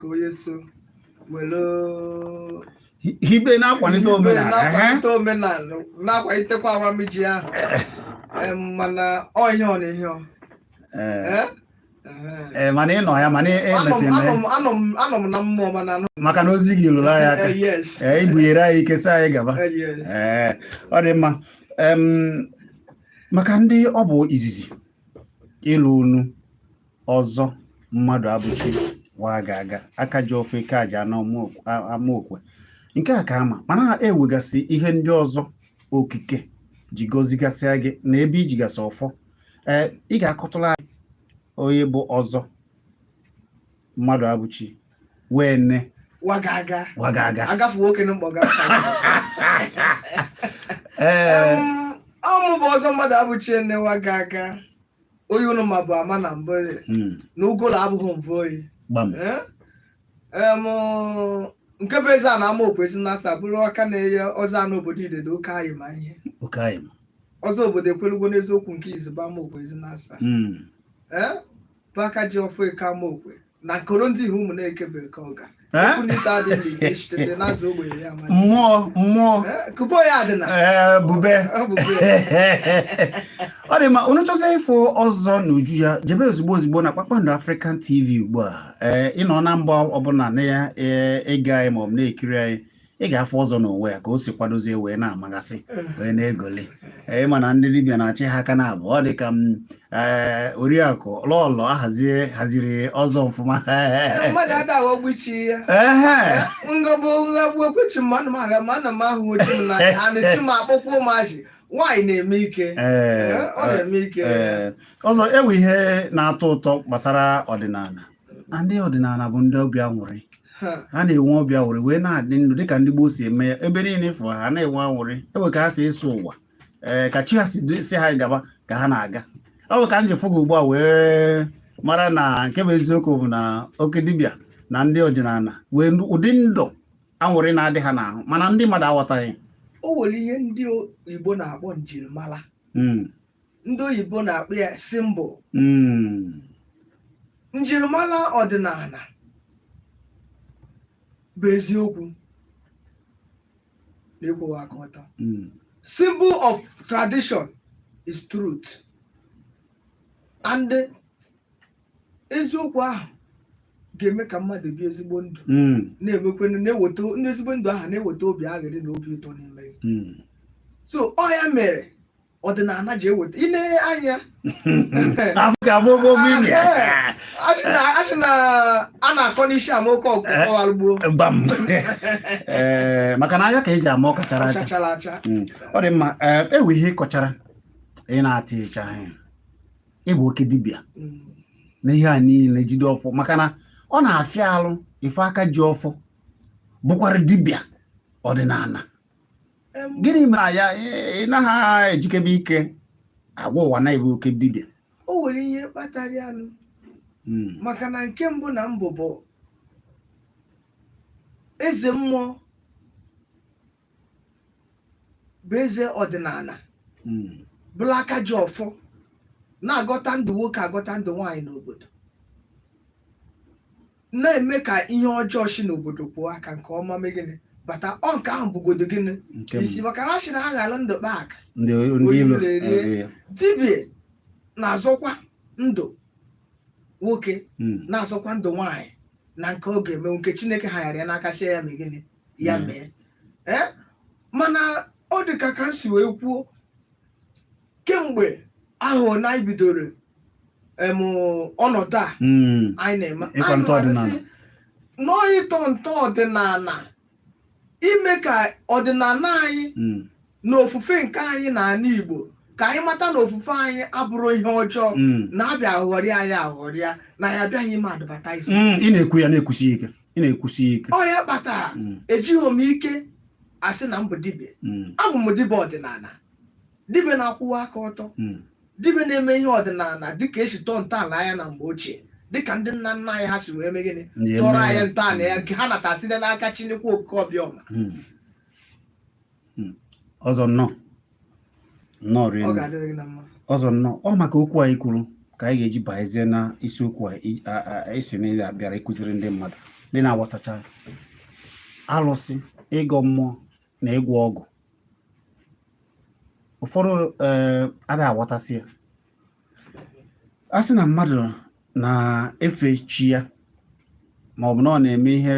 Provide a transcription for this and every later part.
Ka onye so were hibe na-akwalite omenala, na-akwalite omenala, na-akwalitekwa awamiji ahụ. Mana ọ ihe ọ na ihe ọ. Ee. Eh? Ee, mana ị nọ ya, mana ị Anọ m mesịrị mee. Anọ m na mmụọ, mana anọ Maka na ozi gị lụrụ anyị aka. Yes. Ee, ibunyere anyị ike sị anyị gaba. Yes. Ee, ọ dị mma. Maka ndị ọ bụ izizi ịlụ unu ọzọ, mmadụ abụchi wa ga-aga aka ji ofe ike aja na amaokwe nke a ka ama, mana ewegasị ihe ndị ọzọ okike ji gọzigasịa gị na ebe ijigasị ọfọ. Ee, ị ga-akọtụla anyị onye bụ ọzọ mmadụ abụchi wee nne Wagaga. Wagaga. Agafe nwoke na mkpọga. Ee. Ọ mụ bụ ọzọ mmadụ abụchi nne wagaga, onye unu ma bụ ama na mbụ na ugolo abụghị mvụ oyi. Gbam. Eh? Nke bụ eze a na ama okwu ezi nasa bụrụ aka na-enye ọzọ a n'obodo Idedo oke anyị ma ihe. Oke anyị. Ọzọ obodo ekwelugo n'eziokwu nke izugbe ama okwu ezi nasa. Eh? Bụ aka ji ọfọ eke ama okwe na nkoro ndị ihu ụmụ na-ekebe eke ọga. Eh? Okwu n'ite adị n'ike chitere n'azụ ogbenye ya amaghị. Mmụọ mmụọ. Eh, kubo ya dị na. Ee, bube. Ọ bụ bube. Ọ dị mma. Unu chọzie ịfụ ọzọ n'uju ya, jebe ozugbo ozugbo na Kpakpando African TV ugbu a. Ee, ị nọ na mba ọbụla na ya, ee, ịga anyị maọbụ na-ekiri anyị, ị ga-afụ ọzọ n'onwe ya ka o si kwadozie wee na-amagasị wee na-egoli. Ee, ịma na ndị dibịa na-achị ha aka na abụọ, ọ dị ka m ee oriakụ lọlọ ahazie haziri ọzọ ọfụma. Mmadụ ada aghọgbu chi ya. Ehe. Ngọbụ nghagbu ekwechi mmadụ m aga ma ana m ahụ chi m n'anya, ana chi m akpọkwa ụmụazị nwaanyị na-eme ike. Ee. Ọ na-eme ike. Ee, ọzọ, enwe ihe na-atọ ụtọ gbasara ọdịnala na ndị ọdịnala bụ ndị obi aṅụrị. Ha. Ha na-enwe obi aṅụrị wee na-adị ndụ dịka ndị gboo si eme ya. Ebe niile ịfụ ha na-enwe aṅụrị, enwe ka ha si eso ụwa, ee, ka chi ha si si ha gaba ka ha na-aga. Ọ bụ ka m ji fụ gị ugbu a wee mara na nke bụ eziokwu bụ na oke dibịa na ndị ọdịnala wee ụdị ndụ aṅụrị na-adị ha n'ahụ, mana ndị mmadụ aghọtaghị. O nwere ihe ndị Igbo na-akpọ njirimara. Ndị oyibo na-akpọ ya symbol. Njirimara ọdịnala bụ eziokwu na ịkwụwa aka ọtọ. Symbol of tradition is truth and eziokwu ahụ ga-eme ka mmadụ bie ezigbo ndụ, na-emekwe na-eweta ndị ezigbo ndụ ahụ, na-eweta obi aghịrị na obi ụtọ n'ime gị. So ọ ya mere ọdịnala ji eweta ine anya. Afọ ka afọ ogo obi ya. Achị na a na-akọ n'isi ama oke ọkụ ọgbalugbo. Gbam. Ee, maka na anya ka eji ama ọka chara acha. Chara acha. Ọ dị mma. Ee, ewe ihe ị kọchara ị na-ata ịcha anya ịbụ oke dibịa na ihe a niile jide ọfọ, maka na ọ na-afịa alụ ife aka ji ọfọ bụkwara dibịa ọdịnala. Gịnị mere ya ị naghị ejikebe ike agwa ụwa na ịbụ oke dibịa? O nwere ihe kpatara ya nụ. Maka na nke mbụ na mbụ bụ eze mmụọ bụ eze ọdịnala, bụrụ aka ji ọfọ na-agọta ndụ nwoke, agọta ndụ nwaanyị n'obodo, na-eme ka ihe ọjọọ si n'obodo pụọ aka nke ọma mee gịnị bata. Ọ nke ahụ bụgodo gịnị nke isi mbụ. Maka na asị na ha ghara ndụ kpaa aka ndị ilo Onye ilo erie. Dibịa na-azọkwa ndụ nwoke, na-azọkwa ndụ nwaanyị na nke ọ ga-eme, nke Chineke ha ya n'aka sie ya mee gịnị ya mee. Ee, mana ọ dị ka m si wee kwuo kemgbe ahụ na anyị bidoro ọnọdụ a anyị na-eme Ịkwalite anyị ọdịnala. na-asị nọọ ịtọ ntọ ọdịnala, ime ka ọdịnala anyị na ofufe nke anyị n'ala Igbo, ka anyị mata na ofufe anyị abụrụ ihe ọjọọ, na-abịa aghọrịa anyị aghọrịa na ya abịaghị ime advertisement. Ị na-ekwu ya na-ekwusi ike, ị na-ekwusi ike. Ọ ya kpatara ejighị m ike asị na m bụ dibịa. Abụ m dibịa ọdịnala, dibịa na-akwụwa aka ọtọ, dibịa na-eme ihe ọdịnala dịka esi tọọ ntọala ya na mgbe ochie, dịka ndị nna nna anyị ha si wee mee gịnị Ndị tọrọ eme anyị ya. ntọala ya nke ha natara site n'aka Chineke Okike Ọbịọma. Ọzọ, nnọọ, nnọọ Ọ rinne. ga-adịrị gị na mma. Ọzọ, nnọọ. Ọ maka okwu anyị kwuru ka anyị ga-eji baezie na isiokwu a isi na ị bịara ịkụziri ndị mmadụ. Ndị na-aghọtacha alụsị, ịgọ mmụọ na ịgwọ ọgwụ, ụfọdụ ee adịghị aghọtasị ya. A sị na mmadụ na-efe chi ya, ma ọ bụ na ọ na-eme ihe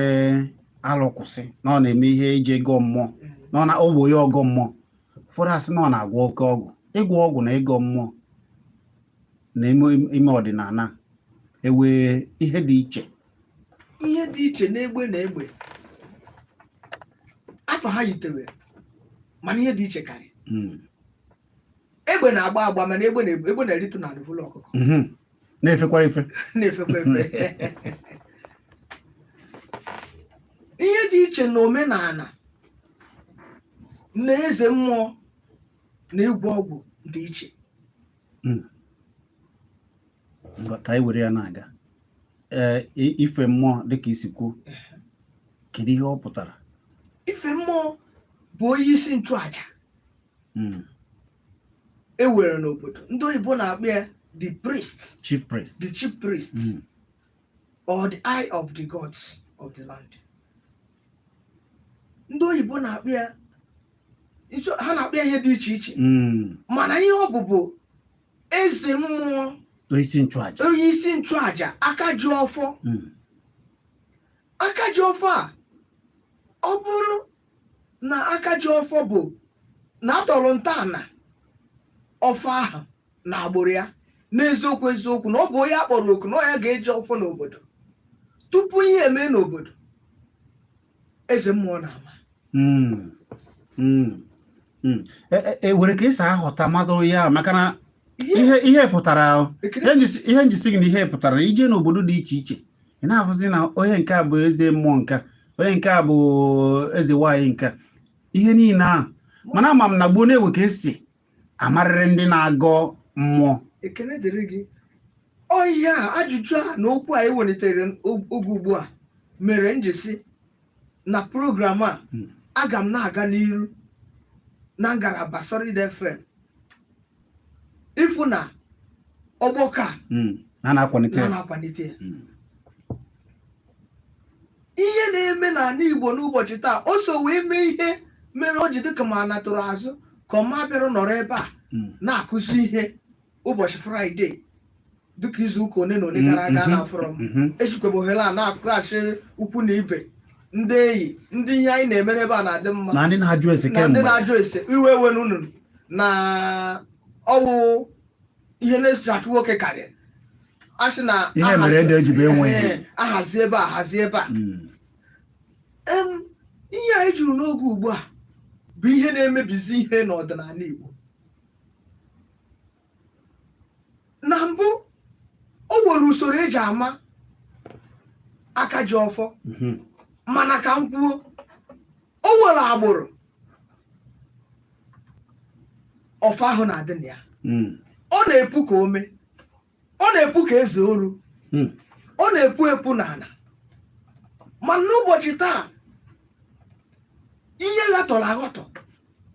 alụkwụsị, na ọ na-eme ihe iji gọọ mmụọ, na ọ na-ogbo ya ọgọ mmụọ, ụfọdụ asị na ọ na-agwọ oke ọgwụ. Ịgwọ ọgwụ na ịgọ mmụọ na ime ọdịnala ewee ihe dị iche? Ihe dị iche n'egbe na egbe, afọ ha yitere, mana ihe dị iche karị. Egbe na-agba agba, mana egbe na-eritụ na alụvụlụ ọkụkọ. Na-efekwara efe. Na-efekwa efe. Ihe dị iche na omenala na eze mmụọ na ịgwọ ọgwụ dị iche. Ngwa, ka anyị were ya na-aga. Ee, ife mmụọ, dịka isi kwuo, kedu ihe ọ pụtara? Ife mmụọ bụ onye isi nchụaja e were n'obodo. Ndị oyibo na-akpọ ya the priest. Chief priest. The chief priest or the eye of the gods of the land. Ndị oyibo na-akpọ ya, ha na-akpọ ya ihe dị iche iche, mana ihe ọ bụ bụ eze mmụọ. Onye isi nchụaja. Onye isi nchụaja, aka ji ọfọ. Aka ji ọfọ a, ọ bụrụ na aka ji ọfọ bụ na atọrọ ntọala ọfọ ahụ na agbụrụ ya n'eziokwu eziokwu, na ọ bụ onye a kpọrọ oku na ọ ya ga-eji ọfọ n'obodo. Tupu ihe eme n'obodo, eze mmụọ na-ama. E nwere ka esi aghọta mmadụ ya, maka na ihe pụtara Ekele. Ihe njisi gị na ihe pụtara na ije n'obodo dị iche iche, ị na-afụzi na onye nke a bụ eze mmụọ nke a, onye nke a bụ eze nwaanyị nke a, ihe niile ahụ. Mana ama m na gboo na-ewe ka esi amarịrị ndị na-agọ mmụọ. Ekele dịrị gị. Ọ ihe a, ajụjụ a na okwu a ewelitere oge ugbu a mere m ji sị na program a, aga m na-aga n'iru na ngalaba Solid FM ịfụ na ọgbakọ a A na-akwalite na ya. Na-akwalite ya. Ihe na-eme n'ala Igbo n'ụbọchị taa, o so wee mee ihe mere o ji dị ka ma natụrụ azụ ka ọma bịara nọrọ ebe a na-akụzi ihe ụbọchị Fraịde, dịka izu ụka one na one gara aga na afọrọ m. Ejikwebe ohere a na-akụghachi ukwu na ibe, ndị enyi, ndị ihe anyị na-eme n'ebe a na-adị mma, na ndị na-ajụ ese na ndị kemgbe. Na-ajụ ese, iwe ewe unu na ọwụ ihe na-achụ nwoke karịrị a sị na ihe mere ede ejibe enweghị. Ee, ahazi ebe a, hazie ebe a. Ihe anyị juru n'oge ugbu a bụ ihe na-emebizi ihe n'ọdịnala Igbo. Na mbụ, o nwere usoro eji ama aka ji ọfọ, mana ka m kwuo, o nwere agbụrụ ọfọ ahụ na-adị na ya. Ọ na-epu ka ome, ọ na-epu ka eze oru, ọ na-epu epu n'ala. Mana n'ụbọchị taa, ihe ghatọrọ aghọtọ.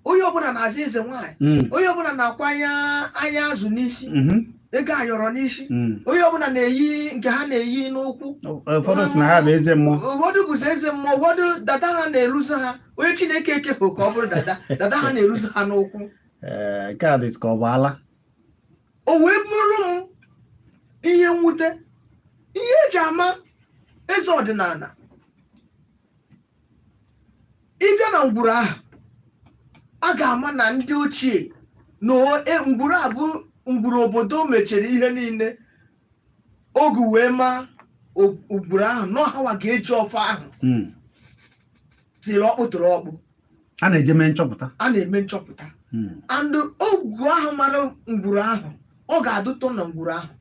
Onye ọbụla na-aza eze nwaanyị, onye ọbụla na-akwanye anya azụ n'isi, ego ayọrọ n'isi, onye ọbụla na-eyi nke ha na-eyi n'ụkwụ. Ụfọdụ sị na ha bụ eze mmụọ. Ụfọdụ bụzi eze mmụọ, ụfọdụ dada ha na-eruzi ha. Onye Chineke ekehụ ka ọ bụrụ dada, dada ha na-eruzi ha n'ụkwụ. Ee, nke a dị ka ọ bụ ala. O wee bụrụ m ihe mwute. Ihe eji ama eze ọdịnala, ịbịa na ngwuru ahụ, a ga-ama na ndị ochie na ngwuru a bụ ngwuru obodo mechiri ihe niile ogu wee maa ngwuru ahụ na ọhawa ga-eji ọfọ ahụ tiri ọkpụ tụrụ ọkpụ. A na-eje mee nchọpụta. A na-eme nchọpụta. And ogu ahụ mara ngwuru ahụ, ọ ga-adụtọ na ngwuru ahụ,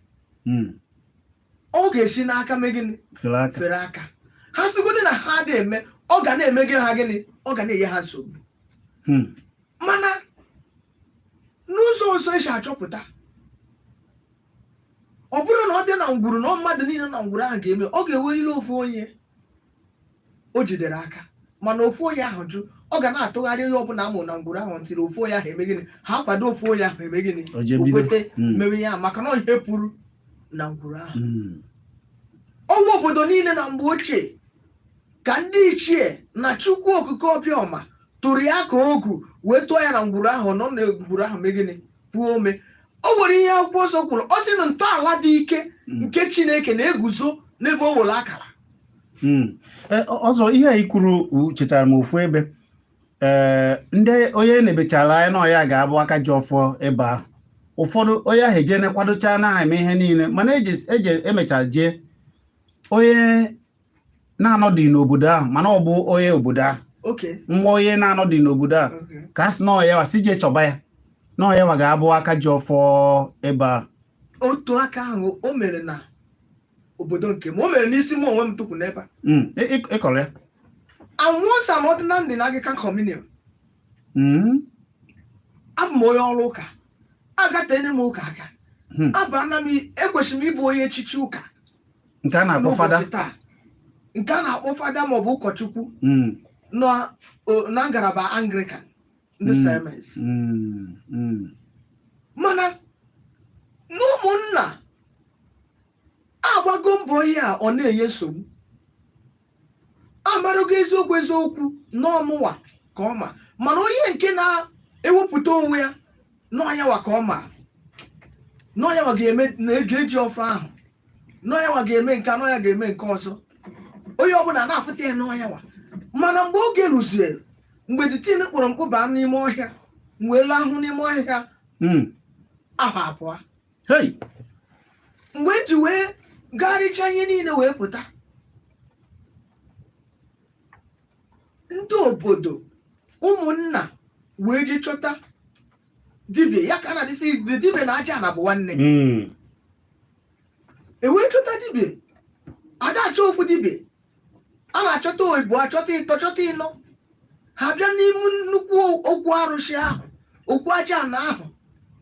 ọ ga-esi n'aka mee gịnị? Fere aka. Fere aka. Ha sịgodị na ha adịghị eme, ọ ga na-eme gịnị ha gịnị, ọ ga na-enye ha nsogbu. Mana n'ụzọ ọzọ esi achọpụta, ọ bụrụ na ọ bịa na ngwuru na mmadụ niile na ngwuru ahụ ga-eme, ọ ga-ewerịrị ofu onye o jidere aka. Mana ofu onye ahụ jụ, ọ ga na-atụgharị onye ọbụla amụrụ na ngwuru ahụ ntịrị ofu onye ahụ eme gịnị, ha kwado ofu onye ahụ eme gịnị, O jee bido. O kwete mewe ya, maka na ọ ihe pụrụ na ngwuru ahụ. Ọnwa obodo niile na mgbe ochie. Ka ndị ichie na Chukwu Okike Abịama tụrụ ya ka ogu wee tụọ ya na ngwuru ahụ, nọ na ngwuru ahụ mee gịnị? Puo ome. O nwere ihe akwụkwọ nsọ kwuru, ọ sị na ntọala dị ike nke Chineke na-eguzo n'ebe o were akara. Ọzọ, ihe a i kwuru chetara m ofu ebe, ee, ndị onye na-ebechala anya na ọ ya ga-abụ aka ji ọfọ ebe ahụ. Ụfọdụ onye ahụ eje na-kwadocha na eme ihe niile, mana eje emecha jee onye na-anọdị n'obodo ahụ, mana ọ bụ onye obodo ahụ, nwa onye na-anọdị n'obodo ahụ, ka a sị na ọ ya wa si jee chọba ya, na ọ ya wa ga-abụ aka ji ọfọ ebe ahụ. Otu aka ahụ o mere na obodo nke m, o mere n'isi m onwe m tupu n'ebe a. Ịkọrọ ya. And once I'm ordinand in Anglican Communion, abụ m onye ọrụ ụka, agatene m ụka aka. Abana m, ekwesịrị m ịbụ onye echichi ụka nke a na-akpọ fada. N'ụbọchị taa, nke a na-akpọ fada maọbụ ụkọchukwu na ngalaba Anglican ndị Siemens. Mana na ụmụnna agbago mbọ ihe a, ọ na-enye nsogbu. Amarago eziokwu eziokwu n'ọmụnwa ka ọ ma, mana onye nke na-ewepụta onwe ya n'ọnyanwa ka ọ ma, n'ọnyanwa ga-eme na ga-eji ọfọ ahụ, n'ọnyanwa ga-eme nke a, n'ọnya ga-eme nke ọzọ, onye ọbụla na-afụta ya n'ọnyanwa. Mana mgbe oge rụziere, mgbe ditin kpọrọ mkpụ baa n'ime ọhịa, m wee lahụ n'ime ọhịa ahụ abụọ. Hey! Mgbe m ji wee gagharịcha ihe niile wee pụta, ndị obodo, ụmụnna wee ji chọta dibịa ya ka a na-adịsị dibịa na aja na bụ nwanne. E wee chọta dibịa, ada achọ ofu dibịa, a na-achọta oyibo, achọta ịtọ, chọta ịnọ. Ha bịa n'ime nnukwu okwu arụsị ahụ, okwu aja ana ahụ,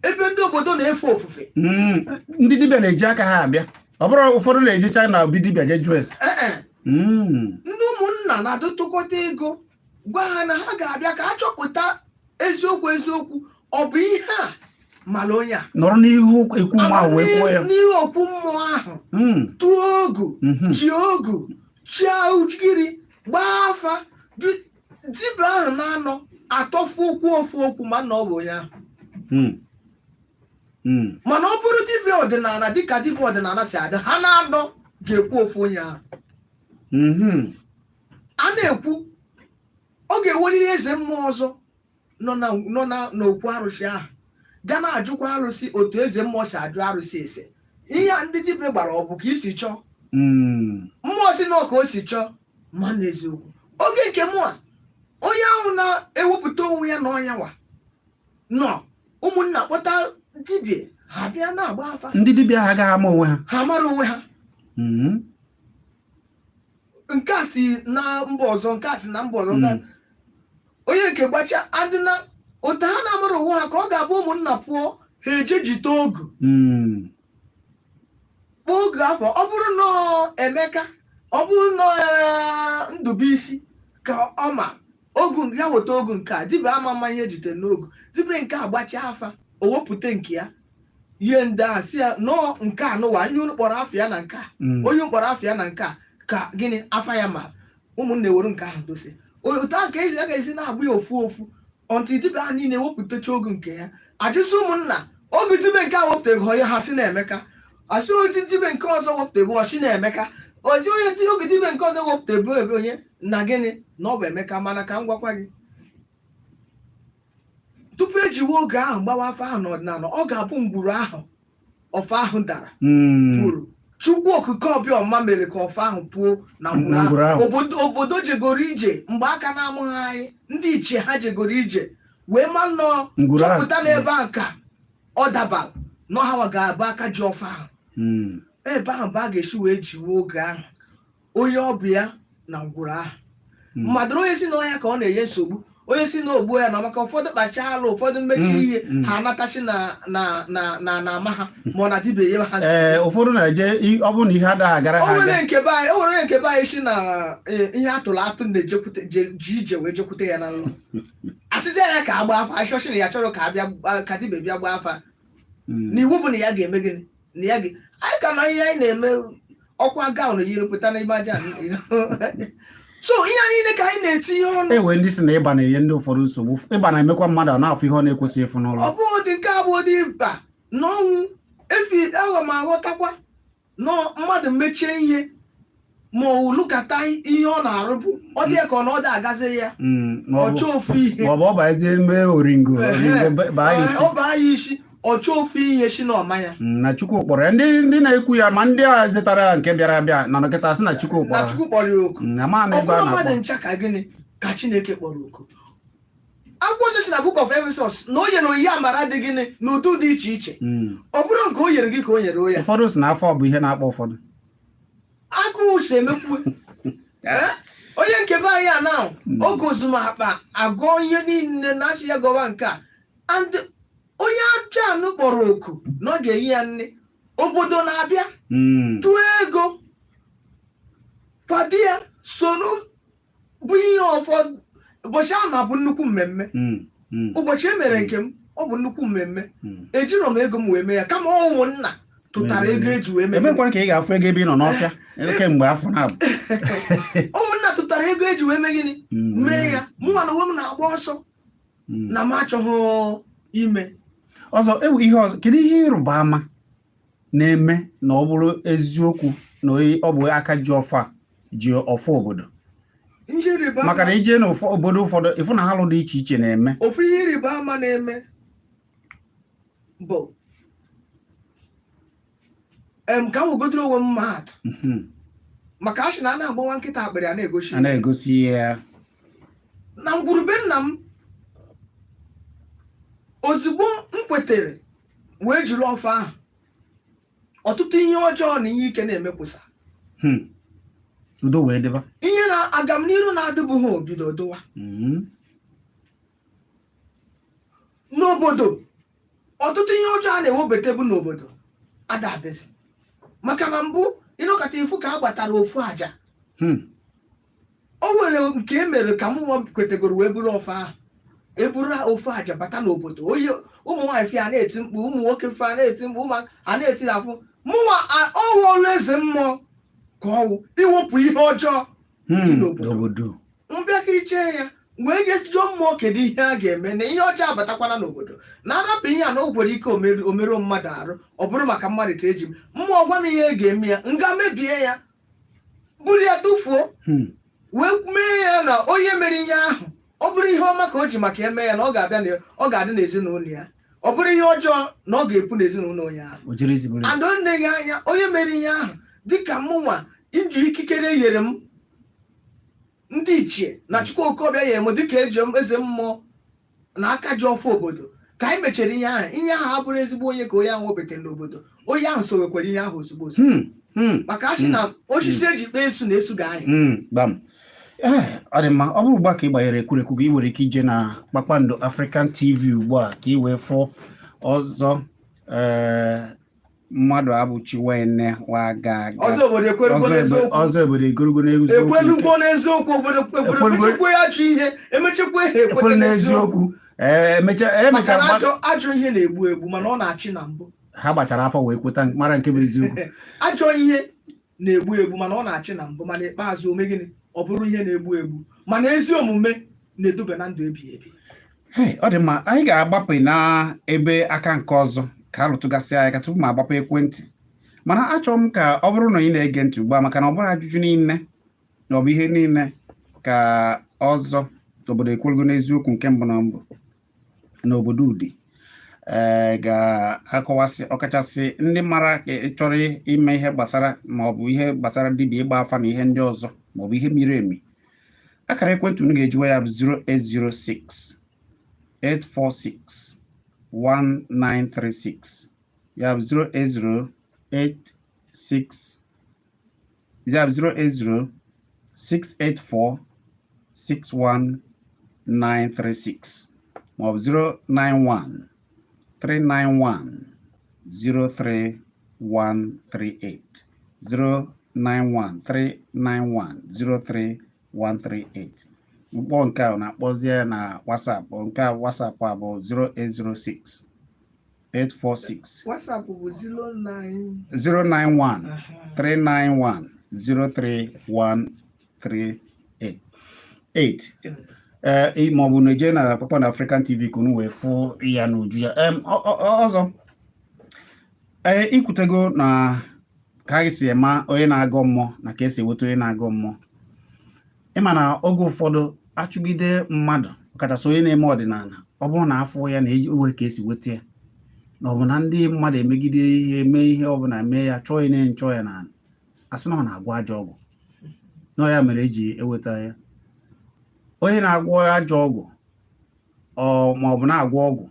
ebe ndị obodo na-efe ofufe. Ndị dibịa na-eji aka ha abịa? Ọ bụrụ ụfọdụ na-ejecha na obi dibịa jee jụọ ese? Ee. Ndị ụmụnna na-adụtụkọta ego, gwa ha na ha ga-abịa ka a chọpụta eziokwu eziokwu, ọ bụ ihe a mara onye a. Nọrọ n'ihu ekwu mmụọ ahụ wee kwuo ya. N'ihu okwu mmụọ ahụ, tụọ ogu, chi ogu, chia ugiri, gbaa afa. Dibịa ahụ na-anọ atọfu okwu ofu okwu, ma na ọ bụ onye ahụ. Mana ọ bụrụ dibịa ọdịnala, dịka dibịa ọdịnala si adị, ha na-anọ ga-ekwu ofu onye ahụ. A na-ekwu, ọ ga-eweliri eze mmụọ ọzọ nọ na n'okwu arụsị ahụ, ga na-ajụkwa arụsị otu eze mmụọ si ajụ arụsị ese. Ihe a ndị dibịa gbara, ọ bụ ka isi chọọ? Mmụọ si na ọ ka o si chọọ. Ma n'eziokwu, oge nke mụ a, onye ahụ na-ewepụta onwe ya na ọnyanwa nọ, ụmụnna kpọta dibịa, ha bịa na-agba afa. Ndị dibịa ahụ agaghị ama onwe ha. Ha mara onwe ha. Nke a si na mba ọzọ, nke a si na mba ọzọ, nke onye nke gbacha adịna otu ha na-amara onwe ha, ka ọ ga-abụ ụmụnna pụọ, ha eje jite ogu, kpọọ ogu afọ. Ọ bụrụ na Emeka, ọ bụrụ na Ndụbụisi ka ọ ma ogu ya, weta ogu nke a. Dibịa ama mma ihe ejitere n'ogu. Dibịa nke a gbachaa afa, o wepụta nke ya, ihe ndị a si ya nọọ nke a nụwa, onye unu kpọrọ afọ ya na nke a, onye kpọrọ afọ ya na nke a, ka gịnị afa ya ma ụmụnna ewere nke ahụ dosie otu ahụ, ka ezi a ga-esi na-agba ya ofu ofu ọntụ. Dibịa ahụ niile wepụtacha ogu nke ya, ajụsị ụmụnna, ogu dibịa nke a wepụta onye, ha si na Emeka. Asị oji dibịa nke ọzọ wepụta ebe ọchị na Emeka, oji onye dị oge dibịa nke ọzọ wepụta ebe ebe onye na gịnị na ọ bụ Emeka. Mana ka m gwakwa gị, tupu ejiwe oge ahụ gbawa afọ ahụ n'ọdịnala, ọ ga-abụ ngwuru ahụ ọfọ ahụ dara pụrụ. Chukwu Okike Abịama mere ka ọfọ ahụ pụọ na ngwuru Na ngwuru ahụ. Ahụ. Obodo jegoro ije mgbe aka na-amụghị anyị, ndị ichie ha jegoro ije wee ma nnọọ Ngwuru ahụ. chọpụta n'ebe ahụ ka ọ dabara na ọhawa ga-abụ aka ji ọfọ ahụ. Ebe ahụ bụ a ga-esi wee jiwe oge ahụ onye ọ bụ ya na ngwuru ahụ. Mmadụ onye si n'ọhịa ka ọ na-enye nsogbu, onye si n'ogbuo ya na maka ụfọdụ kpachaa alụ, ụfọdụ mmechi ihe, ha anatachi na ama ha, ma ọ na dibịa enye ha nsogbu. Ee, ụfọdụ na-eje ọ bụrụ na ihe adaghị agara O ha nwere aga. nke be anyị, o nwere onye nke be anyị si na ihe atụrụ atụ na-ejekwute ji ije wee jekwute ya na nlọ, asịzi ya ka agba afa, achọchị na ya chọrọ ka abịa ka dibịa bịa gbaa afa. Na iwu bụ na ya ga-eme gịnị, na ya ga anyị ka na ihe anyị na-eme ọkwa gown yiri pụta n'ime aja. So ihe a niile ka anyị na-etinye ọnụ. E nwee ndị si na ịba na-enye ndị ụfọdụ nsogbu. Ịba na-emekwa mmadụ ọ na-afụ ihe ọ na-ekwesịghị ịfụ n'ụlọ. Ọ bụghị ụdị nke abụ ụdị ịba na ọnwụ efi. Aghọ m aghọtakwa na mmadụ mechie ihe ma ọ lụkata ihe ọ na-arụbụ, ọ dị ya ka ọ na ọ dị agaziri ya. Ma ọ ọ bụ chọọ ofu ihe. Ma ọ bụ ọ baezie mee oringo oringo baa ya isi. Ọ baa ya isi, ọ chọọ ofu ihe si na ọma ya. Na Chukwu kpọrọ ya. Ndị na-ekwu ya, ma ndị a zetara ya nke bịara abịa na nkịta sị na Chukwu na kpọrọ ha. Chukwu kpọrọ ya oku. Ama m Ọ ebe a bụrụ mmadụ na-akpọ. ncha ka gịnị ka Chineke kpọrọ oku. Akwụkwọ nsọ si na Book of Ephesus na o nyere onyinye amara dị gịnị n'ụdị dị iche iche. Ọ bụrụ nke o nyere gị ka o nyere ya. Ụfọdụ si na afọ bụ ihe na-akpọ ụfọdụ. Agụụ si emekwu. Eh? Onye nke be anyị a na o gozu m akpa agụọ ihe niile na asị ya gọwa nke a, and onye aja anụ kpọrọ oku na ọ ga-enye ya nne, obodo na-abịa tụọ ego kwado ya, soro bụ ihe ụfọdụ. Ụbọchị ahụ na-abụ nnukwu mmemme. Ụbọchị e mere nke m, ọ bụ nnukwu mmemme. Ejirọ m ego m wee mee ya, kama ọ ụmụnna tụtara ego eji wee mee. Emekwara ka ị ga-afụ ego ebe ị nọ n'ọfịa kemgbe afọ na-abụ. Ụmụnna tụtara ego eji wee mee gịnị? Mee ya. Mụnwa na onwe m na-agba ọsọ na m achọghị ime. Ọzọ ewu ihe ọzọ, kedu ihe ịrụba ama na-eme na ọ bụrụ eziokwu na ọ bụ aka ji ọfọ a ji ọfọ obodo? Ihe ịrịba Maka na ama ije n'obodo ụfọdụ, ịfụ na alụ dị iche iche na-eme. Ofu ihe ịrịba ama na-eme bụ ka m wegodoro onwe m maatụ. Maka a sị na a na-agbawa nkịta akpịrị, a na-egosi A na-egosi ya. Na ngwurube nna m, ozugbo m kwetere wee jiri ọfọ ahụ, ọtụtụ ihe ọjọọ na ihe ike na-emekwusa. Udo wee dịba. Ihe na agamniru na-adịbụghị obido dụwa n'obodo. Ọtụtụ ihe ọjọọ a na-ewebetebu n'obodo ada adịzi, maka na mbụ ịnọkọta ifu ka a gbatara ofu aja. O nwere nke e mere ka m nwa kwetegoro wee buru ọfọ ahụ, eburu ofu aja bata n'obodo, oyi ụmụ nwaanyị fia na-eti mkpu, ụmụ nwoke fia na-eti mkpu, ụmụ a na-eti afụ mụnwa ọwụọlụ eze mmụọ ka ọwụ iwepụ ihe ọjọọ dị n'obodo. N'obodo. Mbịakiriche ya wee jee jụọ mmụọ, kedu ihe a ga-eme na ihe ọjọọ abatakwana n'obodo, na arapụ ihe a na o nwere ike omeruo mmadụ arụ, ọ bụrụ maka mmadụ ka eji m mmụọ gwa m ihe e ga-eme ya, nga mebie ya, buru ya tụfuo. Wee mee ya na onye mere ihe ahụ, ọ bụrụ ihe ọma ka o ji maka eme ya, na ọ ga-abịa na ọ ga-adị n'ezinụlọ ya, ọ bụrụ ihe ọjọọ na ọ ga-epu n'ezinụlọ onye ahụ. O jiri ezigbo ya. And nne gị anya onye mere ihe ahụ, dịka mụnwa iji ikikere nyere m ndị ichie na Chukwu Okoọbịa nyere m dịka eji m eze mmụọ na aka ji ọfọ obodo, ka anyị mechara ihe ahụ, ihe ahụ abụrụ ezigbo onye ka onye ahụ webetere n'obodo, onye ahụ so wekwara ihe ahụ ozugbo ozugbo. Maka a sị na osisi eji kpee esu na esu ga-anyị. Gbam. Ee, ọ dị mma. Ọ bụrụ ugbu a ka ị gbanyere ekwurekwu gị, ị nwere ike ije na Kpakpando African TV ugbu a ka ị wee fụ ọzọ ee mmadụ abụchi wene waga aga. Ọzọ obodo ekwerugwo Ọzọ n'eziokwu. Ọzọ obodo egorugo n'eziokwu. Ekwerugwo n'eziokwu, obodo Ekwerugwo- emechekwa ya ajọ ihe, emechekwa ha ekwete Ekwere n'eziokwu. n'eziokwu. Ee, emecha Maka emechara na ajọ ihe na-egbu egbu, mana ọ na-achị na mbụ. Ha gbachara afọ wee kweta, mara nke bụ eziokwu. Ajọ ihe na-egbu egbu, mana ọ na-achị na mbụ, mana ikpeazụ ome gịnị? Ọ bụrụ ihe na-egbu egbu, mana ezi omume na-eduba na ndụ ebighị ebi. Hey, ọ dị mma. Anyị ga-agbapụ na ebe aka nke ọzọ ka a lụtụgasị anyị ka tupu m agbapụ ekwentị, mana achọrọ m ka ọ bụrụ na ị na-ege ntị ugbu a, maka na ọ bụrụ ajụjụ niile na ọ bụ ihe niile ka ọzọ obodo ekwurugo n'eziokwu nke mbụ na mbụ n'obodo Udi ee ga-akọwasị, ọkachasị ndị mara ka ị chọrọ ime ihe gbasara ma ọ bụ ihe gbasara dibịa, ịgba afa na ihe ndị ọzọ, ma ọ bụ ihe miri emi. Akara ekwentị unu ga-ejiwe ya bụ 0806 846 1936, ya bụ 08086, ya bụ 080 684 61936, maọbụ 091 391 03138, 091 391 03138. Mkpọ nke a na-akpọzie na WhatsApp, nke a WhatsApp a bụ 0806 846 WhatsApp bụ 09 091 391 03138. 8 8. Ee, ma ọ bụ na eje na Kpakpando African TV ka unu wee fụ ya n'uju ya. Ọzọ, ee, ikwutego na ka anyị si ema onye na-agọ mmụọ na ka esi enweta onye na-agọ mmụọ. Ịma na oge ụfọdụ achụgide mmadụ, ọkachasị onye na-eme ọdịnala, ọ bụrụ na afọ ya na uwe ka esi weta ya, na ọ bụ na ndị mmadụ emegide ihe, mee ihe ọbụla, mee ya, chọọ ya na-enchọ ya na asị na ọ na-agwọ ajọ ọgwụ, na ya mere eji eweta ya. Onye na-agwọ ajọ ọgwụ, ọ ma ọ bụ na-agwọ ọgwụ,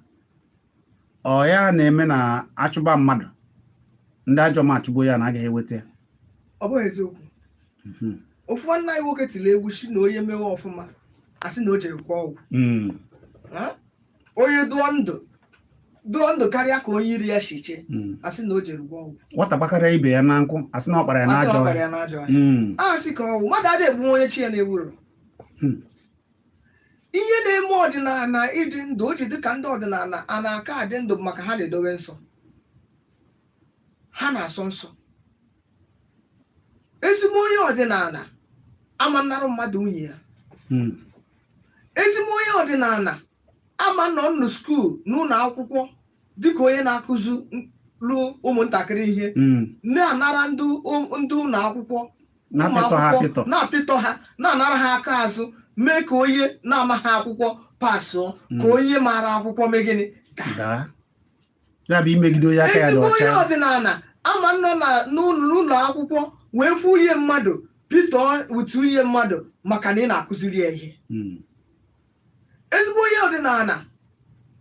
ọ ya na-eme na achụba mmadụ, ndị ajọ ma achụgbo ya na agaghị eweta ya? Ọ bụghị eziokwu. Ofu nwanne anyị nwoke tiri egwu si na onye mewe ọfụma, asị na o jere kwụọ ọgwụ. Ha? Onye dụọ ndụ, dụọ ndụ karịa ka onye iri ya si chee, asị na o jere gwọọ ọgwụ. Nwata gbakarịa ibe ya na nkwụ, asị na ọ kpara ya Asị na n'ajọ ọ kpara ọhịa. ya n'ajọ ọhịa. A sị ka ọgwụ mmadụ adịghị egbu onye chi ya na-ewuro. Ihe na-eme ọdịnala ịdị ndụ, o ji dị ka ndị ọdịnala a na-aka adị ndụ bụ maka ha na-edowe nsọ, ha na-asọ nsọ. Ezigbo onye ọdịnala ama nnarụ mmadụ nwunye ya. Ezigbo onye ọdịnala ama nọ nnu school, n'ụlọ akwụkwọ, dịka onye na-akụzi lụ ụmụntakịrị ihe, na-anara ndị ụlọ akwụkwọ ụmụ Na-apịtọ ha akwụkwọ, apịtọ. Na-apịtọ ha, na-anara ha aka azụ, mee ka onye na-amaghị akwụkwọ pasụọ, ka onye maara akwụkwọ mee gịnị? Daa. Daa. Ya bụ imegide onye aka ya dị Ezigbo onye ọcha. ọdịnala ama nọ na n'ụlọ akwụkwọ wee fụ uhie mmadụ, pịtọọ with uhie mmadụ maka na ị na-akụziri ya ihe. Ezigbo onye ọdịnala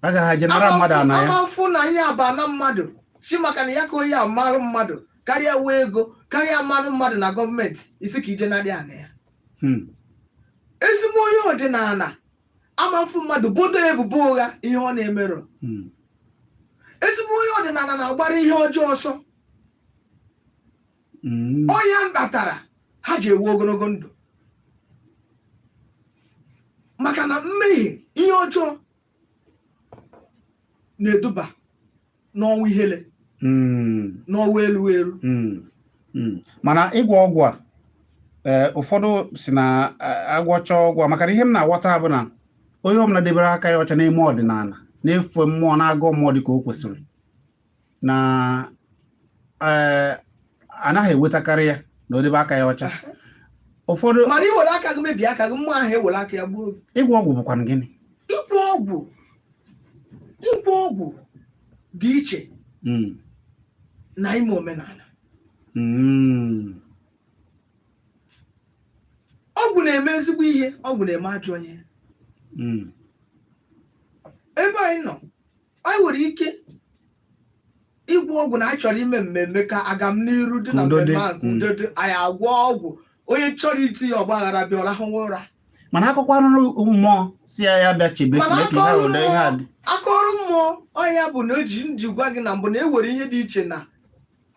agaghị eje nara mmadụ ana ya. Ama mfụ na ihe aba na mmadụ si maka na ya ka onye a marụ mmadụ karịa, wee ego karịa mmadụ mmadụ na gọọmenti isi ka ije narị ana ya. Ezigbo onye ọdịnala ama mfụ mmadụ bodo ebubo ụgha ihe ọ na-emerụ. Ezigbo onye ọdịnala na-agbara ihe ọjọọ ọsọ. Ọya kpatara ha ji ewu ogologo ndụ, maka na mmehie, ihe ọjọọ na-eduba n'ọnwụ ihele, n'ọnwụ elu elu. Mana ịgwọ ọgwụ a, ee, ụfọdụ si na agwọcha ọgwụ a, maka na ihe m na-aghọta bụ na onye ọbụla debere aka ya ọcha n'ime ọdịnala, na-efe mmụọ, na-agọ mmụọ dịka o kwesịrị, na ee, anaghị ewetakarị ya na o debe aka ya ọcha. Ụfọdụ Mana iwere aka gị mebie aka gị, mmụọ ahụ ewere aka ya gbuo gị. Ịgwọ ọgwụ bụkwanụ gịnị? Ịgwọ ọgwụ dị iche na ime omenala. Ọgwụ na-eme ezigbo ihe, ọgwụ na-eme ajọ ihe. Ebe anyị nọ, anyị nwere ike ịgwọ ọgwụ na anyị chọrọ ime mmemme ka agam n'iru dị na Udo dị. mmemme ahụ, ka udo dị. Anyị agwọ ọgwụ, onye chọrọ itinye ọgba aghara bịa, ọ rahụwa ụra. Mana akụkọ arụrụ mmụọ si ya, ya bịa chebe Mana mee ka ihe aka ọrụ ụda ihe a mmụọ dị. Aka ọrụ mmụọ ọya bụ na eji nji gwa gị na mbụ na e nwere ihe dị iche na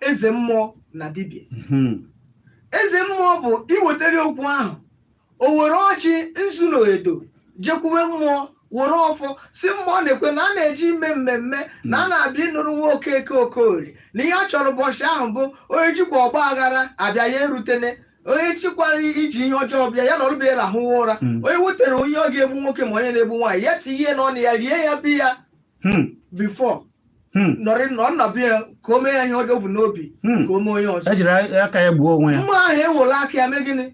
eze mmụọ na dibịa. Eze mmụọ bụ iwetara okwu ahụ, o were ọjị, nzu na edo jekwuwe mmụọ, were ọfọ si mmụọ na-ekwe na a na-eji ime mmemme, na a na-abịa ịnụrụ nwa Okeke Okorie, na ihe a chọrọ ụbọchị ahụ bụ onye jikwa ọgba aghara abịa ya erutene, onye jikwara iji ihe ọjọọ bịa ya na ọrụbịa rahụwa ụra. Onye wetere onye ọ ga-egbu nwoke ma onye na-egbu nwaanyị, ya tinye n'ọnụ ya, rie ya, bi ya before nọrị nọ nna bịa ka o mee ya ihe ọjọọ bụ n'obi, ka o mee onye ọzọ. Ejiri aka ya gbuo onwe ya. Mmụọ ahụ ewere aka ya mee gịnị?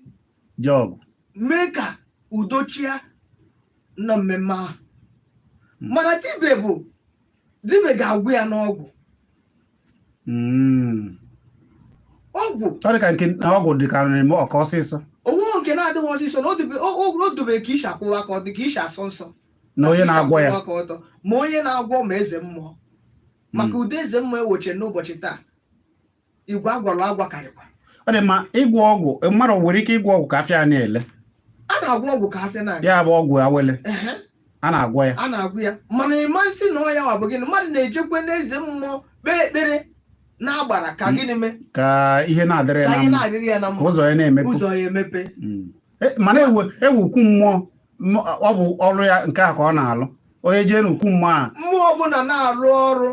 Jee ọgụ. Mee ka udo chia na mmemme ahụ. Mana dibịa bụ dibịa ga-agwụ ya n'ọgwụ. Ọgwụ. Ọ dị ka nke na ọgwụ dị ka na-eme ọka ọsịsọ. Onwe nke na-adịghị ọsịsọ na o dobe ka isi akwụwa aka, ọ dị ka isi asọ nsọ. Na onye na-agwọ ya. Aka ọtọ, ma onye na-agwọ ma eze mmụọ, maka ụdị eze mmụọ ewoche n'ụbọchị taa, igwe agwọrọ agwa karịkwa. Ọ dị mma. Ịgwọ ọgwụ, mmadụ nwere ike ịgwọ ọgwụ ka afịa ya na-ele? A na-agwọ ọgwụ ka afịa na-aga. Ya bụ ọgwụ awele? A na-agwọ ya? A na-agwụ ya, mana ịmasị na ọ ya wa bụ gịnị, mmadụ na-ejekwe n'eze mmụọ kpee ekpere na-agbara ka gịnị mee? Ka ihe na-adịrị ya Ka na ihe mma. na-adịrị ya na Ka mma. ụzọ ya na-emepe. Ụzọ ya emepe. Mana ewu ewu ukwu mmụọ, ọ bụ ọrụ ya nke a ka ọ na-alụ, onye jee n'ukwu mmụọ a? Mmụọ ọbụla na-arụ ọrụ,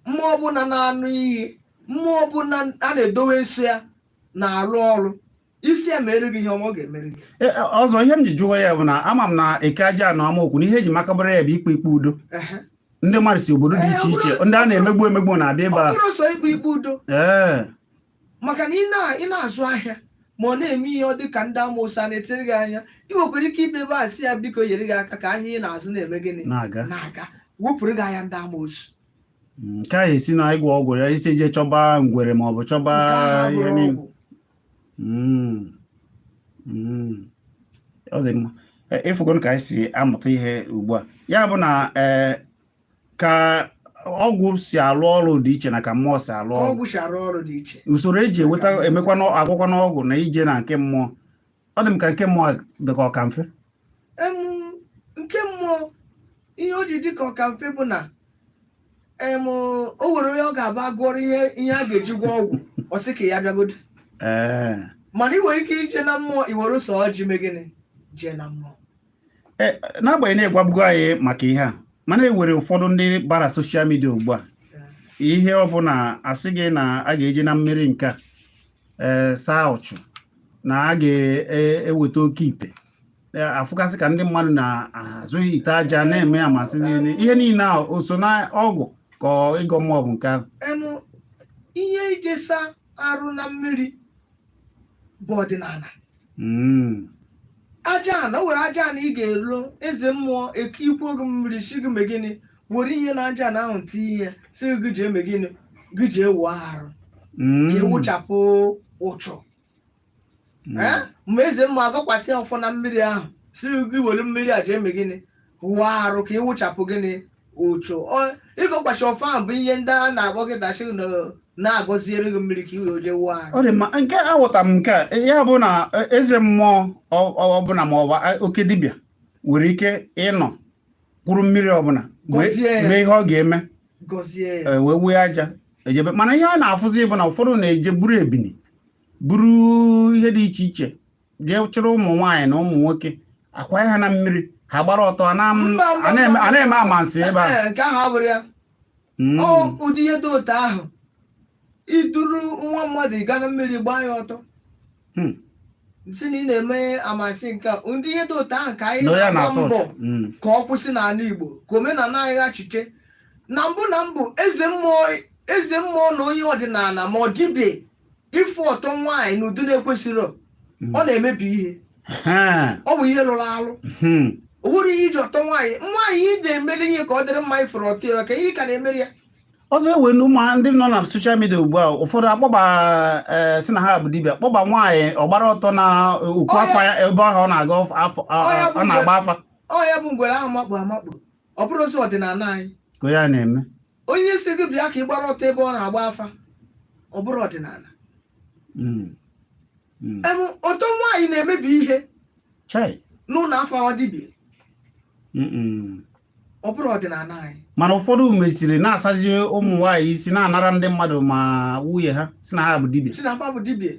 mmụọ ọbụla na-anụ iyi, mmụọ ọbụla a na-edowe nsọ ya na-arụ ọrụ. Ị sị ya mere gị ihe ọma, ọ ga-emere gị. Ọzọ ihe m ji jụọ ya bụ na ama m na Eke Aja Ana Amaokwu na ihe eji makabara ya bụ ikpe ikpe udo. Ndị mmadụ si obodo dị iche iche, ndị a na-emegbu emegbu na-abịa ebe Ọ a. bụrụ sọ ikpe ikpe udo, maka na ị na-azụ ahịa ma ọ na-eme ihe ọ dị ka ndị amoosu a na-etere gị anya, ị nwekwara ike ịbịa ebe a sị ya biko nyere gị aka ka ahịa ị na-azụ na-eme gịnị? Na-aga. Na-aga, wepụrụ gị anya ndị amoosu. Nke a esi na ịgwọ ọgwụ ya isi je chọba ngwere ma ọ bụ chọba Nke ahụ ihe abụrụ niile. ọgwụ. Ọ dị mma. Ịfụgo ka anyị si amụta ihe ugbu a, ya bụ na ee, ka ọgwụ si alụ ọrụ dị iche na ka mmụọ si alụ Ka ọrụ. Ọgwụ si arụ ọrụ dị iche. Usoro eji enweta emekwa agwụkwa n'ọgwụ na ije na nke mmụọ, ọ dị m ka nke mmụọ dị ka ọka mfe. Nke mmụọ, ihe o ji dị ka ọka mfe bụ na o nwere onye ọ ga-aba gụọrọ ihe a ga-eji gwọ ọgwụ, ọ sị ka ya bịagodo. Mana ị nwere ike ije na mmụọ, i were sọ ọjị mee gịnị, jee na mmụọ. N'agbanyeghị na ịgwagbugo anyị maka ihe a, mana e nwere ụfọdụ ndị bara social media ugbu a, ihe ọbụla asị gị na a ga-eji na mmiri nke a saa ọchụ, na a ga-eweta oke ite. Afụkasị ka ndị mmadụ na-azụ ite aja na-eme amasị niile, ihe niile a o so na ọgwụ ka ọ ịgọ mmụọ bụ nke ahụ? Ihe ije saa arụ na mmiri bụ ọdịnala. Aja ana, o nwere aja ana ị ga-elo eze mmụọ eke ikwu oge mmiri si gị mee gịnị, were ihe na aja ana ahụ tinye ya, si gị jee mee gịnị, gị jee wụọ arụ ka ewuchapụ ụchụ. Ma eze mmụọ agọkwasị ọfọ na mmiri ahụ, si gị were mmiri a jee mee gịnị, wụọ arụ ka ịwụchapụ gịnị, ụchụ. Ịgọkwasị ọfọ ahụ bụ ihe ndị a na-akpọ gị dachi na-agọziere gị mmiri ka i wee jee wụọ arụ. Ọ dị mma, nke aghọta m nke a, ya bụ na eze mmụọ ọbụla ma ọ bụ oke dibịa nwere ike ịnọ kwuru mmiri ọbụla Gọzie ya. mee ihe ọ ga-eme. Gọzie ya. Wee wee aja ejebe, mana ihe a na-afụzi bụ na ụfọdụ na-eje buru ebini, buru ihe dị iche iche, jee chụrụ ụmụ nwaanyị na ụmụ nwoke, akwanye ha na mmiri, ha gbara ọtọ a na- Mba, mba, a na-eme mba. a na-eme amansi ebe a. Ee, nke ahụ abụrụ ya. Ọ ụdị ihe dị otu ahụ, iduru nwa mmadụ gaa na mmiri gbaa ya ọtọ, si na ị na-eme amasị, nke a, ụdị ihe dị otu ahụ ka anyị Na ya na-agba na-asọ mbọ ụtọ. Ka ọ kwụsị n'ala Igbo, ka omenala anyị ghachite. Na mbụ na mbụ, eze mmụọ na onye ọdịnala ma ọ dibịa ịfụ ọtọ nwaanyị n'ụdị na-ekwesịrị, ọ na-emebi ihe. Ọ bụ ihe lụrụ alụ. O nwere ihe iji ọtọ nwaanyị, nwaanyị ị na-emeri ihe ka ọ dịrị mma, ịfụrụ ọtọ ya ka ihe ị ka na-emeri ya. Ọzọ, ewe na ụmụ ndị nọ na social media ugbu a, ụfọdụ akpọba si na ha bụ dibịa, kpọba nwaanyị ọgbara ọtọ na okwu afa ya ebe ahụ ọ na-aga afọ Ọ ya bụ ọ na-agba afa. Ọ ya bụ ngwere ahụ makpu amakpu, ọ bụrụ ozi ọdịnala anyị. Ka ya na-eme. Onye si gị bịa ka ị gbara ọtọ ebe ọ na-agba afa, ọ bụrụ ọdịnala. Ọtọ nwaanyị na-emebi ihe Chai. n'ụlọ afa dibịa. Ọ bụrụ ọdịnala anyị. Mana ụfọdụ mesiri na-asazi ụmụ nwaanyị isi, na-anara ndị mmadụ ma nwunye ha, si na ha bụ dibịa. Si na ha bụ dibịa.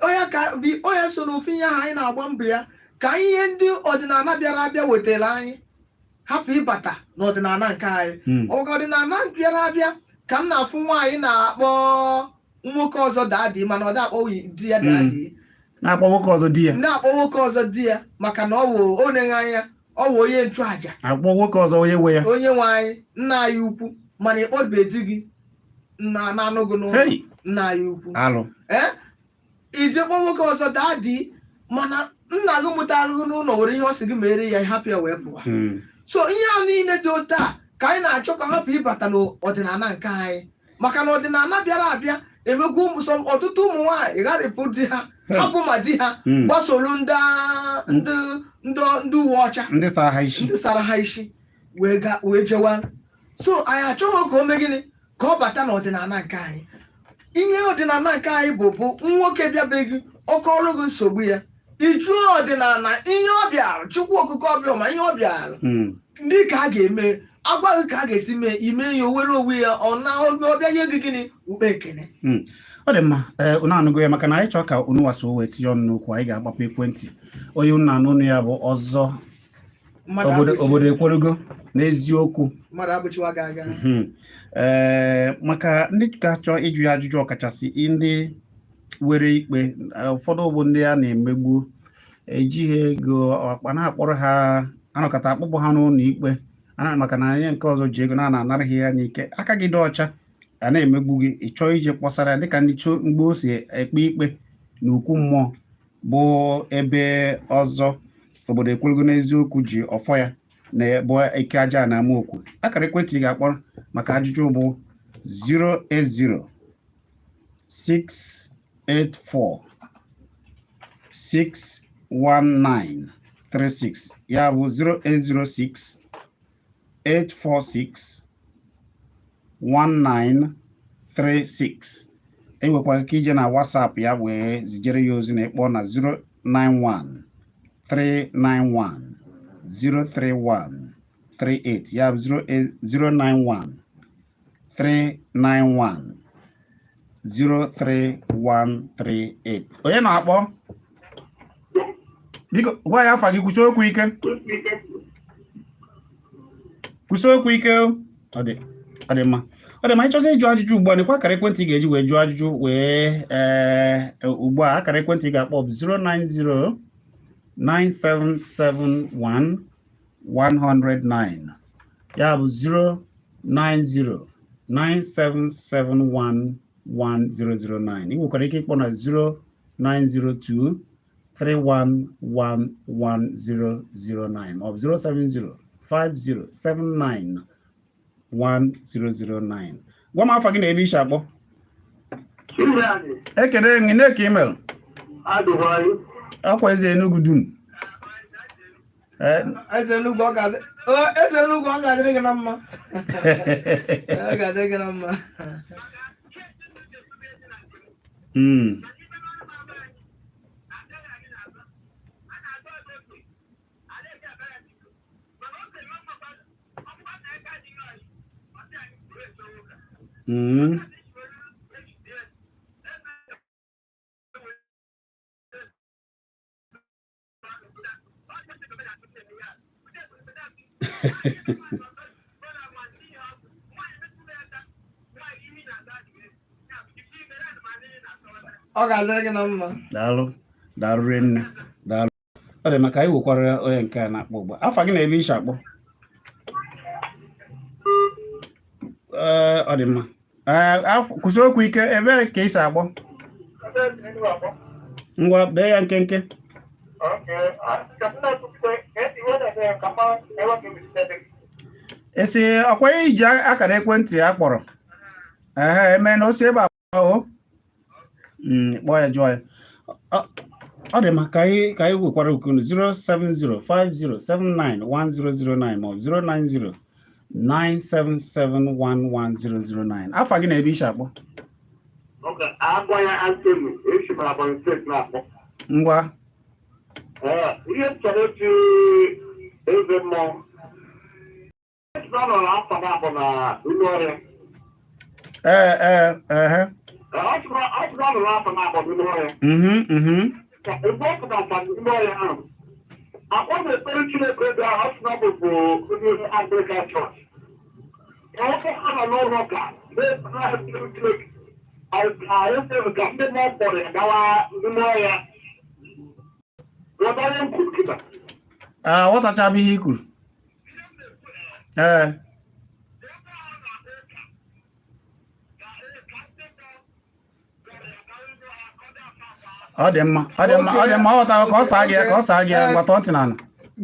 Onye ka bi onye so n'ofu ihe ahụ anyị na-agba mbọ ya ka ihe ndị ọdịnala bịara abịa wetara anyị hapụ ịbata n'ọdịnala nke anyị. Ọ ka ọdịnala bịara abịa ka m na-afụ nwaanyị na-akpọ nwoke ọzọ daddy, mana ọ da-akpọ di ya daddy. Na-akpọ nwoke ọzọ di ya. Na-akpọ nwoke ọzọ di ya, maka na ọ wụ onye anya, ọ wụ onye nchụaja. Akpọ nwoke ọzọ onye nwe ya. Onye nwe anyị, nna anyị ukwu, mana ịkpọbe di gị nna na-anụ gị n'ụlọ. Hey! Nna anyị ukwu. Alụ. Ee, ije kpọ nwoke ọzọ daddy, mana nna gị mụtara gị n'ụlọ nwere ihe ọ sị gị mere ya, hapụ ya wee pụwa. So ihe a niile dị otu a ka anyị na-achọ ka hapụ ịbata n'ọdịnala nke anyị, maka na ọdịnala bịara abịa emekwa ọtụtụ ụmụ nwaanyị gharịpụ di ha, hapụ ma di ha, gbasoro ndị uwe ọcha. Ndị sara ha isi. Ndị sara ha isi wee ga wee jewa. So anyị achọghị ka o mee gịnị, ka ọ bata n'ọdịnala nke anyị. Ihe ọdịnala nke anyị bụ nwoke bịabe gị, ọkọọrụ gị nsogbu ya, ịjụọ ọdịnala ihe ọ bịara, Chukwu Okike ọbịa ma ihe ọ bịara, ndị ka a ga-eme, agwa gị ka a ga-esi mee ime ya, o were onwe ya, ọ na ọbịa nye gị gịnị, ukpe ekene. Ọ dị mma. Ee, unu anụgo ya, maka na anyị chọrọ ka unu waso wee tinye ọnụ n'okwu. Anyị ga-agbapụ ekwentị. Onye unu na-anụ ọnụ ya bụ ọzọ Mmadụ obodo abụchi. Obodo ekwerugo n'eziokwu. Mmadụ abụchiwa gị aga. Ee, maka ndị ka chọọ ịjụ ya ajụjụ, ọkachasị ndị were ikpe, ụfọdụ bụ ndị a na-emegbu, ejighị ego ọkpa na-akpọrọ ha, anọkọta akpụpụ ha n'ụlọ ikpe maka na onye nke ọzọ ji ego na anaraghị ya n'ike. Aka gị dị ọcha, a na-emegbu gị, ị chọọ ije kpọsara ya dịka ndị mgbe o si ekpe ikpe n'okwu mmụọ bụ ebe ọzọ obodo ekwelugo n'eziokwu ji ọfọ ya na bụ ike aja na amaokwu. Akara ekwentị ị ga-akpọ maka ajụjụ bụ 080 684 61936, ya bụ 0806 846 1936. Enwekwara ike ije na WhatsApp ya wee zijere ya ozi na ịkpọ na 091 391 031 38, ya bụ 091 391 03138. Onye na-akpọ, biko gwa ya afa gị, kwusie okwu ike, kwusie okwu ike. Ọ dị ọ dị mma, ọ dị mma. Ịchọzi ịjụ ajụjụ ugbu a, nekwa akara ekwentị ị ga-eji wee jụọ ajụjụ wee ee ugbu a. Akara ekwentị ị ga-akpọ bụ 090 9771 109, ya bụ 090 9771 1009. Ị nwekwara ike ịkpọ na 0902 311 1009 maọbụ 070 5079 1009. Gwa m afa gị na ebe i si akpọ. Ekene gị, na-eke email akwa eze Enugu dum. Eze Enugu, ọ ga-adị, eze Enugu, ọ ga-adịrị gị na mma, ọ ga-adịrị gị na mma. Ọ ga-adịrị gị na mma. Daalụ, daalụ rinne, daalụ. Ọ dị maka anyị wekwara onye nke a na-akpọ ugbu a. Afa gị na ebe i si akpọ? Ee, ọ dị mma. Ee, kwụsị okwu ike. Ebe ka i si akpọ? Ngwa, bee ya nkenke. Esi ọkwa iji akara ekwentị ya kpọrọ ehe eme na o si ebe a o kpọọ ya, jụọ ya. Ọ dị mma, ka anyị wekwara okunu 07050791009 maọbụ 09097711009. Afa gị na ebe i si akpọ? Agwa ya Anthony, esi m Ebonyi Steeti na-akpọ. Ngwa. Ihe m chọrọ ịjụ eze mmụọ, ọ nọrọ afọ abụọ na ụlọ ọrịa. Ee ee ehe. Ọ sịrị ọ nọrọ afọ abụọ n'ụlọ ọrịa. Mgbe ọ pụtara n'ime ọrịa ahụ, akpọ na-ekpere Chineke oge ahụ, ọ sị na ọ bụ onye Anglican Church. Ka ọ bụ ha nọ n'ụlọ ụka na-ekpere Chineke, ka ndị mmụọ kpọrọ ya gawa n'ime ọhịa. Ghọta ihe m kwuru kịta? Aghọtacha m ihe i kwuru. Ee, ọ dị mma, ọ dị mma, ọ dị mma. Ọ ghọtago. Ka ọ saa gị ya, ka ọ saa gị ya. Ngwa, tọọ ntị n'ala.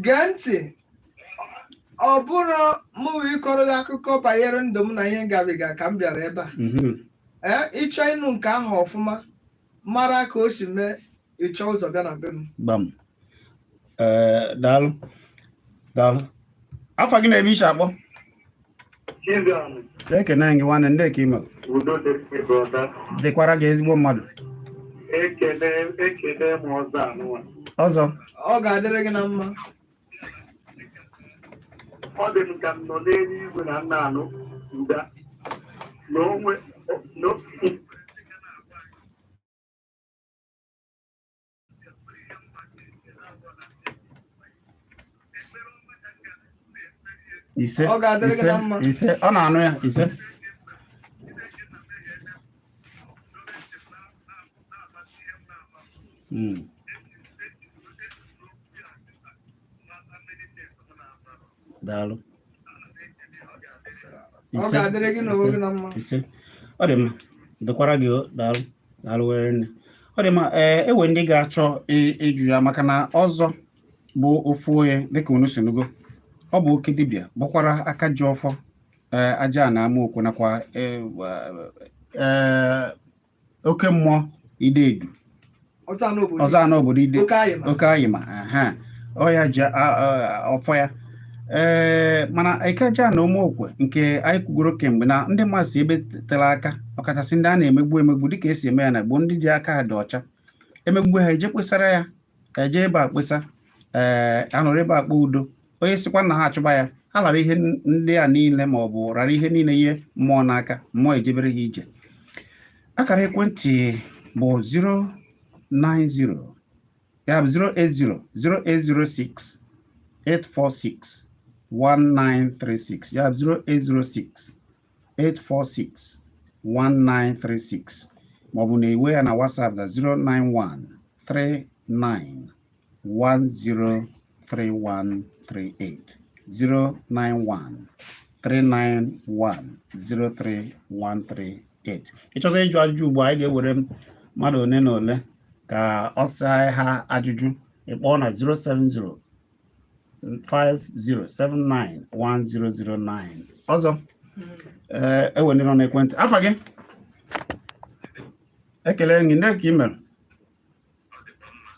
Gee ntị, ọ bụrụ mụ wee ịkọrọ gị akụkọ banyere ndụ m na ihe ngabiga ka m bịara ebe a. Ee, ịchọ ịnụ nke ahụ ọfụma, mara ka o si mee, ịchọ ụzọ bịa na be m. Gbam. Ee, daalụ, daalụ. Afa gị na ebe i si akpọ? Ekene gị nwanne, ndị ka ime? Udo dị, brother. Dịkwara gị, ezigbo mmadụ. Ekene, ekene m ọzọ anụwa. Ọzọ. Ọ ga-adịrị gị na mma. Ọ dị m ka m nọ n'eluigwe na nna anụ ụda na onwe na Ise. Ọ ga-adịrị gị Ise. na mma. Ise, ọ na-anụ ya. Ise. Daalụ. Ọ ga-adịrị gị na onwe gị na mma. Ise, ọ dị mma. Dịkwara gị o, daalụ, daalụ were nne. Ọ dị mma. Ee, ewe ndị ga-achọ ịjụ ya, maka na ọzọ bụ ofu onye dịka unu si nugo, ọ bụ oke dibịa, bụkwara aka ji ọfọ, ee, aja na amaokwu, nakwa ee, oke mmụọ Idedu. Ọzọ anụ obodo. Ọzọ anọ obodo Ide. Oke ayịma. Oke ayịma, aha, ọ ya ji ọfọ ya. Ee, mana eke aja na ụmụokwe nke anyị kwugoro kemgbe na ndị mmadụ si ebe tere aka, ọkachasị ndị a na-emegbu emegbu, dịka esi eme ya na gboo, ndị ji aka ha dị ọcha, emegbu ha, eje kpesara ya, eje ebe a kpesa, ee, anọrọ ebe a kpọ udo. Onye sịkwa na ha achụba ya, ha lara ihe ndị a niile, ma ọ bụ rara ihe niile ihe mmụọ n'aka, mmụọ ejebere ha ije. Akara ekwentị bụ 090, ya bụ 080 0806 846 1936, ya bụ 0806 846 1936, maọbụ na ewe ya na WhatsApp na 091 39 103138, 091 391 03138. Ịchọzọ ịjụ ajụjụ ugbu a, anyị ga-ewere mmadụ one na ole ka ọ saa ha ajụjụ. Ịkpọọ na 070 50791009. Ọzọ, ee, ewe ndị nọ n'ekwentị. Afa gị? Ekele gị. Ndị ka ị mere? Ọ dịkwa mma.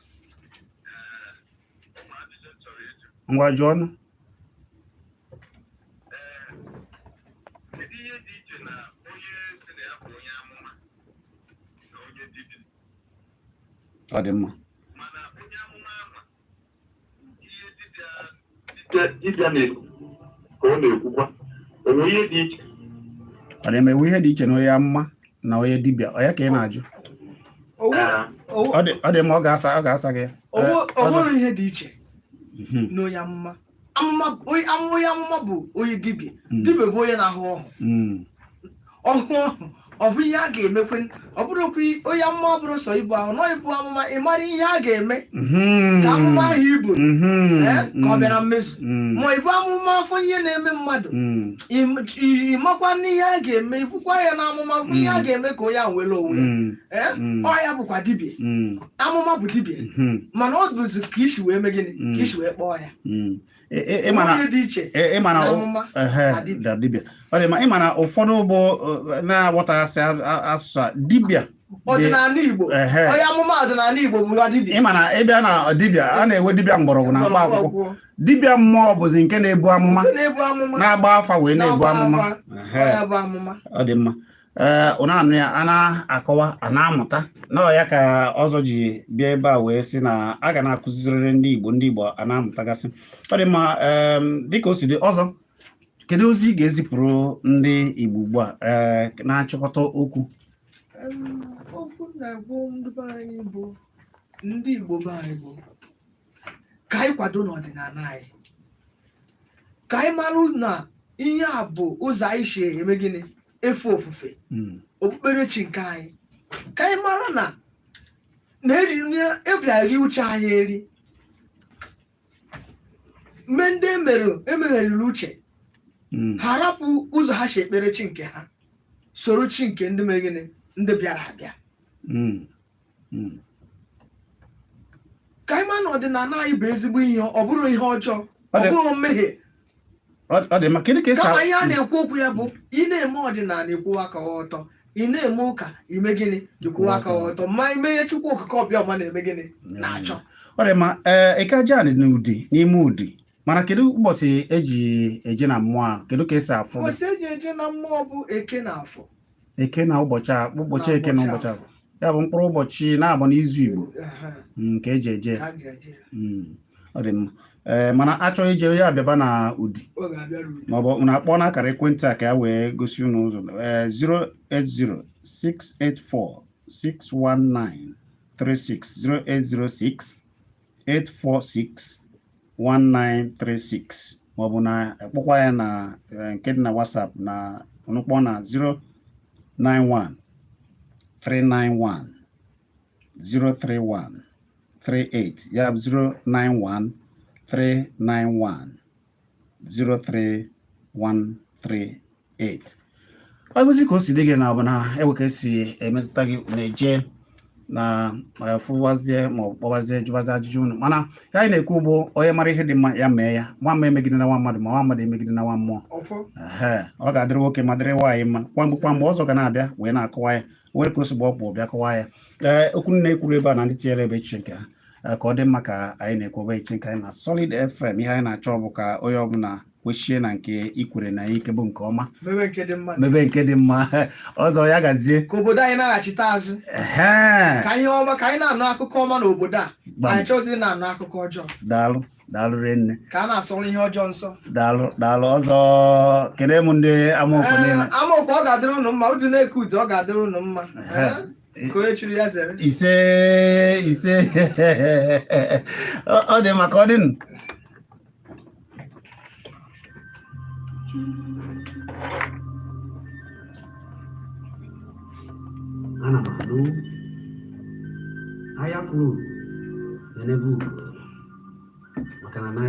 Ee, ụmụ ajụjụ m chọrọ ịjụ. Ngwa, jụọ ọnụ. Ee, kedu ihe dị iche na onye si na ya bụ onye amụma na onye dibịa? Ọ dị mma. Mana onye amụma ahụ, ihe dibịa na-ekwu ka ọ na-ekwukwa, o nwere ihe dị iche? Ọ dị mma. Ewu ihe dị iche na onye amụma na onye dibịa, ọ ya ka ị na-ajụ? Ọ dị mma, ọ ga-asa gị. O Ọzọ. Nwere ihe dị iche na onye amụma, onye amụma bụ onye dibịa. Dibịa bụ onye na-ahụ ọhụ. Ọhụ ọhụ, ọ bụ ihe a ga-emekwe. Ọ bụrụkwa onye amụma bụrụ sọ ibu ahụ nọ ibu amụma, ị mara ihe a ga-eme ka amụma ahụ ibu ka ọ bịa na mmezu. Ma ibu amụma afọ ihe na-eme mmadụ, ị makwa n'ihe a ga-eme, ikwukwa ya na amụma afọ ihe a ga-eme ka onye ahụ were onwe ya. Ọ ya bụkwa dibịa. Amụma bụ dibịa. Mana ọ bụzi ka isi wee mee gịnị, ka isi wee kpọọ ya. Ị ma na ihe dị iche ị ma na na amụma ehe na dibịa. Na dibịa, ọ dị mma. Ị ma na ụfọdụ bụ na-aghọtaghasị asụsụ a, dibịa ọdịnala Igbo. Onye amụma ọdịnala Igbo bụ ya dibịa. Ị ma na ịbịa na dibịa, a na-enwe dibịa mgbọrọgwụ na mkpa akwụkwọ. Dibịa mmụọ bụzi nke na-ebu amụma, Nke na-ebu amụma, na-agba afa wee na-ebu na-agba amụma. afa. Ehe. Ọ ya bụ amụma. Ọ dị mma. Ee, ụnụ anụ ya, a na-akọwa, a na-amụta na ọ ya ka ọzọ ji bịa ebe a wee sị na a ga na-akụzirịrị ndị Igbo, ndị Igbo a na-amụtagasị. Ọ dị mma. Dịka o si dị, ọzọ, kedu ozi ị ga-ezipụrụ ndị Igbo ugbu a, ee, na-achịkọta okwu? Okwu m na-agwa ndị be anyị bụ ndị Igbo be anyị bụ ka anyị kwado n'ọdịnala anyị, ka anyị mara na ihe a bụ ụzọ anyị si eme gịnị, efe ofufe, okpukperechi nke anyị, ka anyị mara na na-eri ebịara uche anyị eri mee ndị emere emegheriri uche, ha rapụ ụzọ ha si ekpere chi nke ha, soro chi nke ndị mere gịnị, ndị bịara abịa. Ka anyị mara na ọdịnala anyị bụ ezigbo ihe, ọ bụrụ ihe ọjọọ, ọ bụrụ mmehie. Ọ dị mma. Kedu ka esi Kama ihe a na-ekwu okwu ya bụ ị na-eme ọdịnala, ịkwụwa aka ọtọ. Ị na-eme ụka, ime gịnị, ịkwụwa aka ọtọ. Ma ime ihe Chukwu Okike Ọbịa na-eme gịnị, na-achọ. Ọ dị mma. Ee, eke aja dị n'ụdị n'ime ụdị, mana kedu ụbọchị eji eje na mmụọ a? Kedu ka esi afụ gị? Ụbọchị eji eje na mmụọ bụ Eke na Afọ. Eke na ụbọchị a, ụbọchị Na Eke na ụbọchị ụbọchị Afọ, ya bụ mkpụrụ ụbọchị na-abụ n'izu Igbo Ehe, nke eji eje. Ka a ga-eje. Ọ dị mma. Ee, mana achọghị ije ya, abịaba na Udi. Ọ ga-abịara Udi. Maọbụ unu akpọ n'akara ekwentị a ka ya wee gosi unu ụzọ, ee, 080 684 619 36, 0806 846 1936, maọbụ na akpọkwa ya na nke dị na WhatsApp, na unu kpọọ na 091 391 031. 138, ya bụ 091 391 03138. Ọ bụzi ka o si dị gị na ọ bụ na ewe ka esi emetụta gị na-eje na fụwazie ma ọ bụ kpọwazie, jụwazie ajụjụ unu. Mana ya anyị na-ekwu bụ onye mara ihe dị mma, ya mee ya. Nwa mma emegide na nwa mmadụ, ma nwa mmadụ emegide na nwa mmụọ. Ọfọ. Ehe, ọ ga-adịrị nwoke ma dịrị nwaanyị mma. Kwa mgbe kwa mgbe ọzọ ga na-abịa wee na-akọwa ya, were ka o si gba ọkpụ bịa kọwa ya. Ee, okwu nne ekwuru ebe a na ndị tinyere ebe echiche nke ha. Ee, ka ọ dị mma ka anyị na-ekwebe echiche nke anyị na Solid FM. Ihe anyị na-achọ bụ ka onye ọbụla kwechie na nke ikwere na ike bụ nke ọma. Mebe nke dị mma. Mebe nke dị mma. Ọzọ, ya gazie. Ka obodo anyị na-aghachite azụ. Ka ihe ọma, ka anyị na-anụ akụkọ ọma n'obodo a. Anyị chọzi na-anụ akụkọ ọjọọ. Daalụ, daalụ rinne. Ka a na-asọrọ ihe ọjọọ nsọ. Daalụ, daalụ. Ọzọ, kelee m ndị Amaokwe niile. Amaokwe, ọ ga-adịrị unu mma. Ụdị na-eke udu, ọ ga-adịrị unu mma. Ee, ka onye chiri ya zere. Ise, ise. Ọ dị maka ọ dị nụ. Ana m anụ ahịa furu na n'ebe ugo maka na anaghị